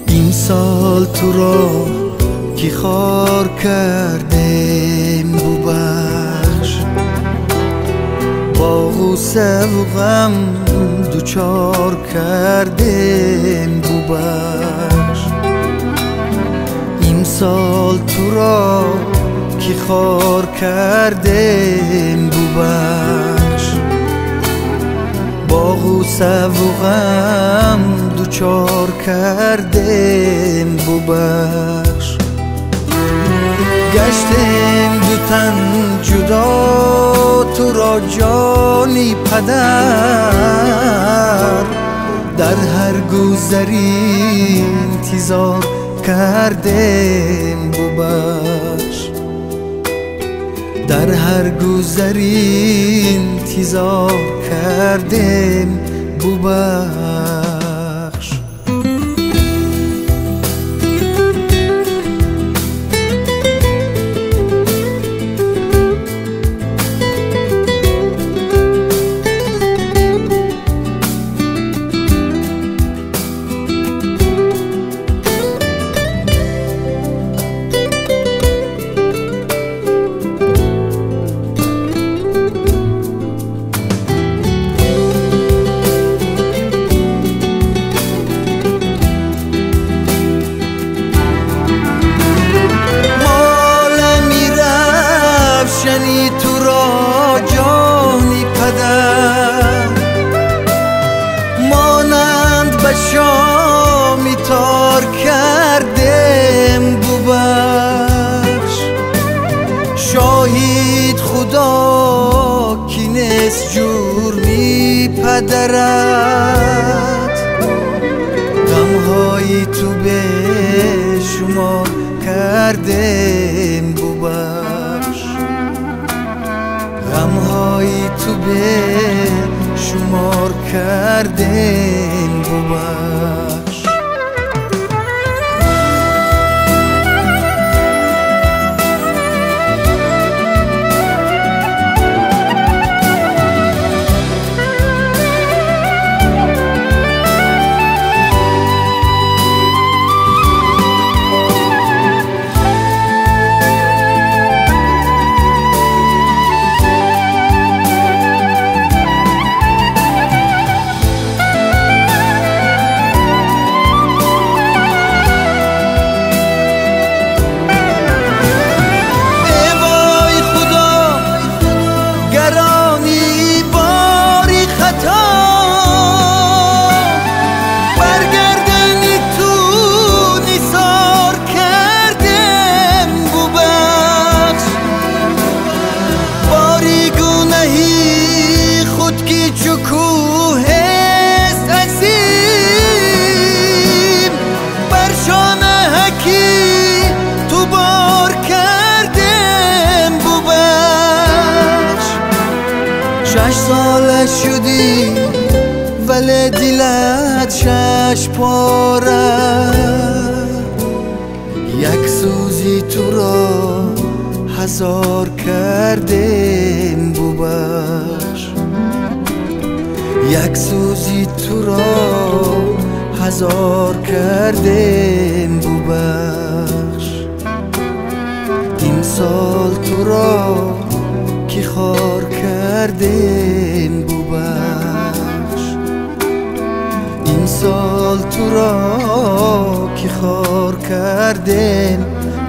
امسال تو را کی خار کردیم ببخش، با غصه و غم دوچار کردیم ببخش. امسال تو را کی خار کردیم ببخش، با غصه و غم دوچار کردیم ببخش. گشتیم دو تن جدا تو را جانی پدر، در هر گذری انتظار کردیم ببخش، در هر گذری انتظار کردیم ببخش. تو را جانی پدر، مانند به شامی تار کردیم ببخش. شاهد خدا کی نیست جرمی پدرت، غمهای تو به شمار کردیم ببخش، غمهای تو به شمار کردیم ببخش. شش ساله شدی ولی دلت شش پاره، یک سوزی تو را هزار کردیم ببخش، یک سوزی تو را هزار کردیم ببخش. امسال تو را کی خار کردیم ببخش، امسال تو را کی خار کردیم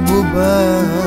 ببخش.